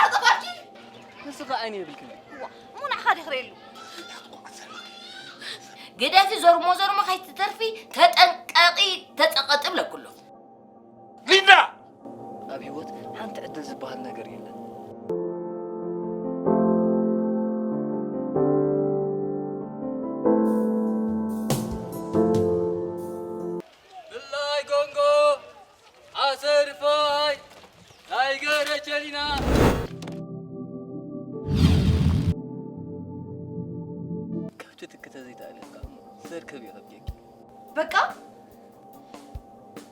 ኣጠፋኪ። ንስኻ ዓይኒ የብልክን። ዋ፣ እሞ ንዓኻ ዲኽ ርእየሉ? ግደፊ፣ ዞርሞ ዞርሞ ከይትተርፊ፣ ተጠንቀቒ፣ ተጸቐጢ ብለኩ ኣለኹ። ሊንዳ! ኣብ ህይወት ሓንቲ ዕድል ዝበሃል ነገር የለን። ብላይ ጎንጎ፣ ዓሰርፋይ ናይ ገረቸሊና። ከብቲ ትክተ ዘይተኣለካ እሞ ዘርከብ ይኸብየኪ። በቃ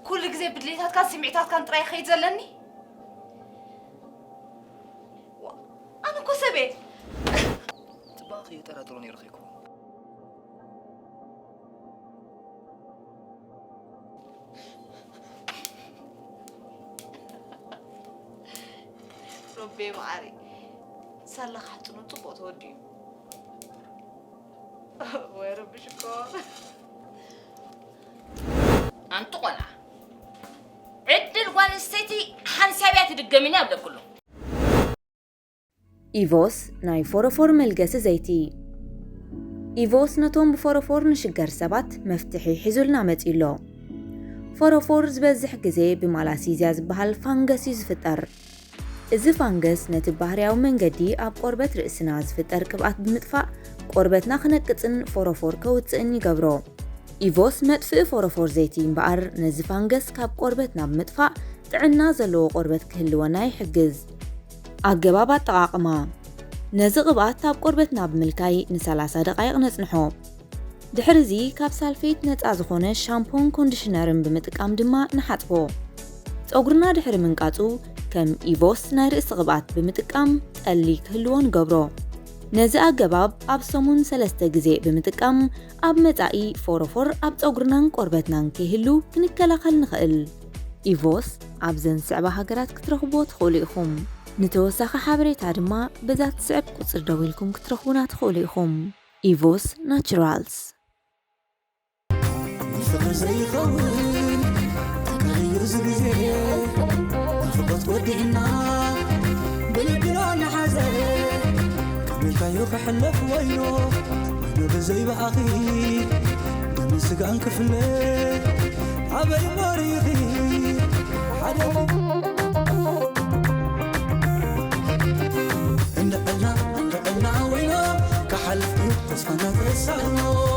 ኩሉ ግዜ ብድሌታትካን ስምዒታትካን ጥራይ ይኸይድ ዘለኒ? ዋ፣ ኣነ እኮ ሰብ እየ። ጽባቐኺ የጠራጥሮ ነይሩ ከይኮን። ሮቤ መዓሪ፣ ሳላ ካሕጽኖ ጽቡቕ ተወዲኡ። ወይ ረቢ ሽኮር። ኣንቲ ቆልዓ፣ ዕድል ጓል ኣንስተይቲ ሓንሳብ እያ ትድገምን እያ ብለኩ ኣለኹ። ኢቮስ ናይ ፎሮፎር መልገሲ ዘይቲ። ኢቮስ ነቶም ብፎሮፎር ንሽገር ሰባት መፍትሒ ሒዙልና መጺኡ ኣሎ። ፎሮፎር ዝበዝሕ ግዜ ብማላሲዝያ ዝበሃል ፋንገስ እዩ ዝፍጠር። እዚ ፋንገስ ነቲ ባህርያዊ መንገዲ ኣብ ቆርበት ርእስና ዝፍጠር ቅብኣት ብምጥፋእ ቆርበትና ክነቅጽን ፎሮፎር ከውጽእን ይገብሮ። ኢቮስ መጥፍኢ ፎሮፎር ዘይቲ እምበኣር ነዚ ፋንገስ ካብ ቆርበትና ብምጥፋእ ጥዕና ዘለዎ ቆርበት ክህልወና ይሕግዝ። ኣገባብ ኣጠቓቕማ። ነዚ ቅብኣት ኣብ ቆርበትና ብምልካይ ንሰላሳ ደቓይቕ ነጽንሖ። ድሕርዚ ካብ ሳልፌት ነጻ ዝኾነ ሻምፖን ኮንዲሽነርን ብምጥቃም ድማ ንሓጽቦ። ጸጉርና ድሕሪ ምንቃጹ ከም ኢቮስ ናይ ርእሲ ቅብኣት ብምጥቃም ጠሊ ክህልዎ ንገብሮ። ነዚ ኣገባብ ኣብ ሰሙን ሰለስተ ግዜ ብምጥቃም ኣብ መጻኢ ፎሮፎር ኣብ ጸጉርናን ቆርበትናን ከይህሉ ክንከላኸል ንኽእል። ኢቮስ ኣብዘን ዝስዕባ ሃገራት ክትረኽብዎ ትኽእሉ ኢኹም። ንተወሳኺ ሓበሬታ ድማ በዛ ትስዕብ ቁጽሪ ደዊልኩም ክትረኽቡና ትኽእሉ ኢኹም። ኢቮስ ናቹራልስ። ንፍቕሪ ዘይኸውን ተጋይዩ እዚ ግዜ፣ ናፍቖት ወዲእና ብልቢና ንሓዘ። ከመይ ኢልካዮ ክሕለፍ ወይኖ፣ ወይኖ ብዘይ ብኣኺ፣ ደምን ስጋን ክፍለ፣ ኣበይ እሞ ርኢኺ ሓደ እንዕልና፣ እንዕልና ወይኖ፣ ክሓልፍ እዩ ተስፋና ተሳእኖ።